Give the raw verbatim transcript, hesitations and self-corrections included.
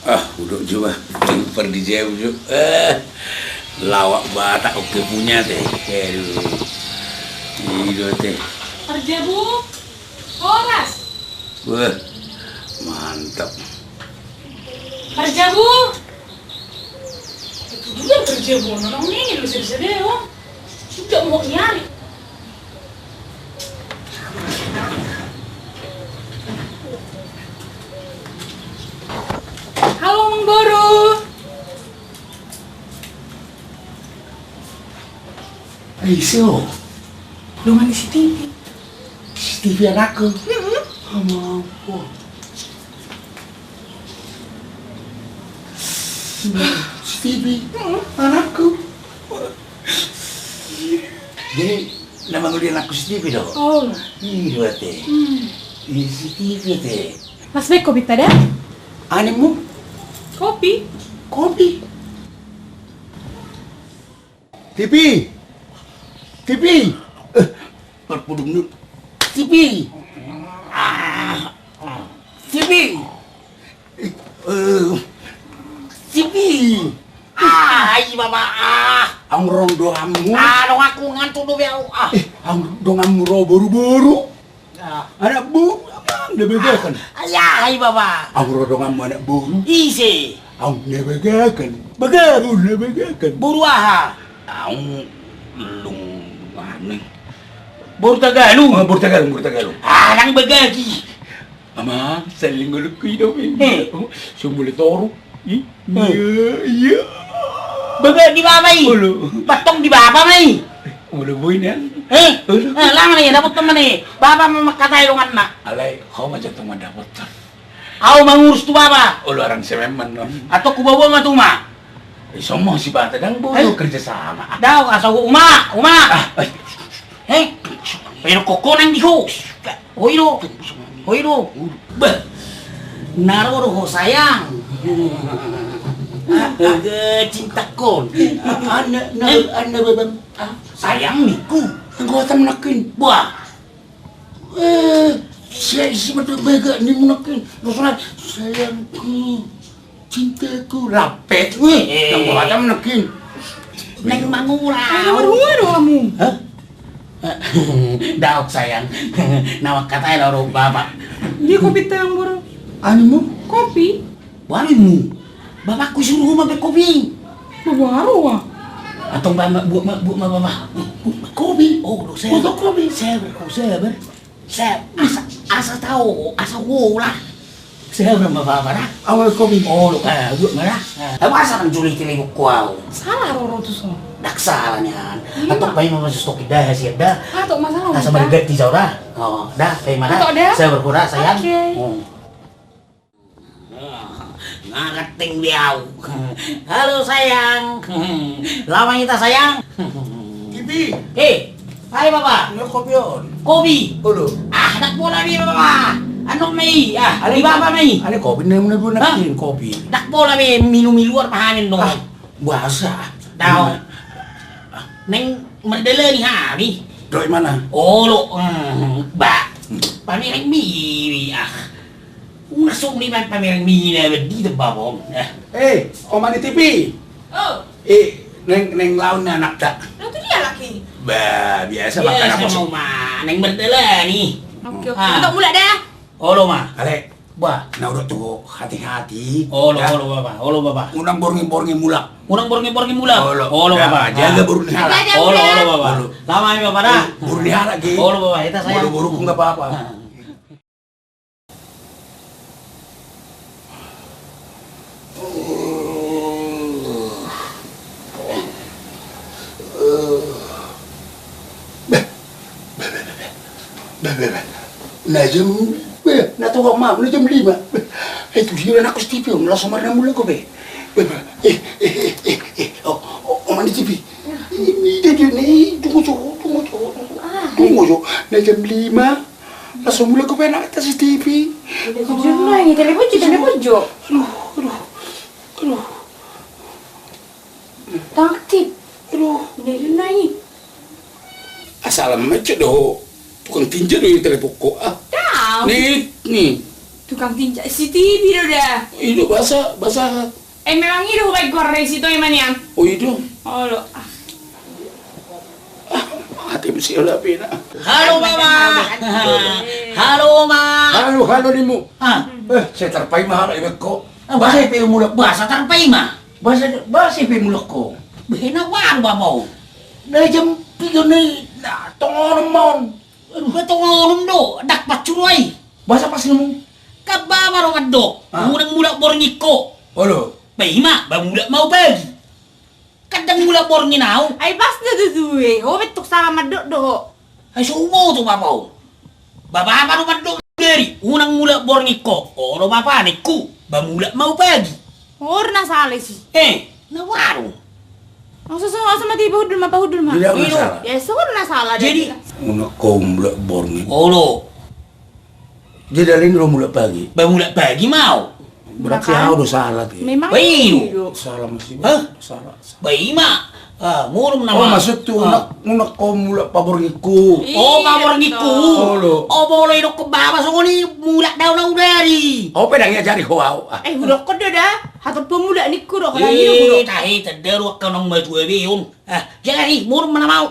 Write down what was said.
Ah, hudok jo bah. Parjabu jo. Eh, lawak Batak oke punya te. Aduh. I do te. Parjabu. Horas. Wah, mantap. Parjabu. Itu dia parjabu, orang ini lu sedih-sedih, oh. Sudah mau nyari. Halo, Mang Boru. Eh, ise ho? Dongan ni si Tipi. Si Tipi anakku. Mm-mm. Ama ampun. Si Tipi anakku. Jadi, na mangoli anakku si Tipi do? Oh. Ih, dua te. Hmm. Ih, si Tipi te. Las be kopita da? Animu? Kopi. Kopi. Tipi! Tipi! Eh, parpudung nu. Tipi! Ah. Tipi! Eh, Tipi! Ah, ai bapa, ah. Aung ro donganmu. Ah, donganku ngantuk do be au. Ah. Eh, aung ro donganmu ro boru-boru. Ah. Anak boru, amang, na begaken. Ah, ya, ai bapa. Aung ro donganmu anak boru. Ise? Aung na begaken. Begaken. Aung na begaken. Boru aha? Aung lung anu. Boru Tagalung. Oh, boru Tagalung, boru Tagalung. Ah, nang bagaki. Amang, saleleng ngolungku i do be. Eh. Sumule toru. Ih, eh, iya, iya. Bege di bapa i. Olo. Battong di bapa ma i. Olo, boi nian. Eh, olo. Eh, lama na i, dapothon ma na i. Bapa ma mangkatai donganna. Alai, ho ma jo antong mandapothon. Au mangurus tu bapa. Olo, arang semen ma on. Antong huboan ma tu uma. Ison ma ho sipata, ndang boi do kerja sama. Daong, asa uma, uma. Ah, eh. Eh, pero koko nang di ho. Oi do. Oi do. Bah. Na ro do ho sayang. Ah, ah, cintakon. Ah, na, na, eh? Ah, na, bebem. Ah, sayang ningku. Anggo atam nakin. Bah. Eh, si, si mata bege nimu nakin. Lo soal sayangku. Cintaku, lape. Wih, eh, nang bohata menekin. Neng mangula. Ayo, marhua do hamu. Hah? Daok sayang. Na mangkatai laho dohot bapa. Dia kopi teh, Amang Boru. Animu? Kopi. Animu. Bapakku suruh ma be kopi. Baru ah. Antong ba, buat ma, buat ma bapa. Buat ma kopi. Oh, lo saya. Buat kopi. Saya ber, oh, saya ber. Sa, asa, asa tau, asa huola. Sa, berapa bapa da? Awal kopi. Oh, lo, eh, buat ma da. Eh, masa nang juli tili buku au. Salah roro tu so. Dak salah nian. Iya. Antong paima ma sus toki da, siap da. Ah, tok masalah. Asa marganti jau da. Oh, da, paima da. Tok da. Sa berkura, sayang. Oke. Hmm. Nga ganteng be au. Halo, sayang. Lama hita, sayang. Tipi. Eh, hai, bapa. Nga kopi on. Kopi? Olo. Ah, dak pola be, bapa. Annon ma i. Ah, ale di bapa ma i. Ale kopi, nem, nem, hah? Kopi. Dak pola be, minum i luar pahamen do. Ah, biasa. Dao. Neng merdele ni hami. Doi mana? Olo, hmm, ba. Pamereng bibi, ah. Unang song ni main pamereng mina, di tebabong. Eh. Eh, oma ni Tipi. Oh. Eh, neng, neng laon ni anakta. Laon tu dia laki. Ba, biasa makan apa so. Biasa ma, neng merdele ni. Oke, oke. Ah. Antong mulak da. Olo ma. Ale. Ba. Na hudok tu ho hati-hati. Olo, olo bapa, olo bapa. Unang borngin-borngin mulak. Unang borngin-borngin mulak. Olo. Olo bapa. Jaga boru ni halak. Olo, olo bapa. Olo. Lama i bapa da. Boru ni halak ge. Olo bapa, hita sayang. Boru-boru pun nggak apa-apa. Ah. Be, be, be. Na jam, be, na togak ma, na jam lima. Be, eh, tu dia anakku si Tipi on, langsung marna mulak ho be. Be, be, eh, eh, eh, eh, eh. Oh, oh, oh, oma ni Tipi. Ini dia, dia ni, tunggu jo, tunggu jo, tunggu jo. Na jam lima. Langsung mulak ho be anakta si Tipi. Telepon jo, telepon jo. Aduh, aduh, aduh. Tang aktif. Aduh. Ini dia nai. Asal macet do. Tukang tinja do ini telepon ko. Ah. Tahu. Ni, ni. Tukang tinja, si Tibi do da. I do, basa, basa. Eh, memang i do hubaen goarna, si Toima nian. Oh, i do. Olo. Ah. Ah, mate muse ulapi na. Halo, Mama. Halo, Ma. Halo, halo, Limu. Ah. Eh, sai tarpaima hami, Ibeko. Ah, basa pe mulak, basa tarpaima. Basa, basa pe mulak ho. Behe na waru, Bapa, on. Na jam piga ni, na tongon on ma on. Aduh, tongon on do, ndang pansuru ai. Basa pas nimu. Kan Bapa do mandok, ah, unang mulak borngin ho. Olo. Paima, ba mulak ma au pagi. Kan ndang mulak borngin au. Ai pas do tutu e, ho pe tung sala mandok do ho. Ai so huboto, Bapa, on. Ba Bapa do mandok dari, unang mulak borngin ho. Olo Bapa ningku, ba mulak ma au pagi. Ho do na sala i si. Eh, na waru. Langsung so, so mati, pahundul ma, pahundul ma. Jadi au na sala. Ya, so na sala. Jadi unang ho mulak borngin. Olo. Jadi alani do mulak pagi. Ba mulak pagi ma au. Berarti au do sala, ti. Memang iyo. Sala muse. Hah? Sala. Ba ima. Ah, murung nama. Oh, maksud tu, ah, unang, unang ho mulak paborngin ho. Oh, paborngin ho. Olo. Oh, molo idokkon Bapa songon i mulak do au na hudok i. Oh, pe ndang diajari ho au. Ah. Eh, hudokkon do da. Hatop ho mulak ningku do, holan i do hudok. Eh, tahe, tanda do angka naung matua be on. Ah, jadi murung ma nama au.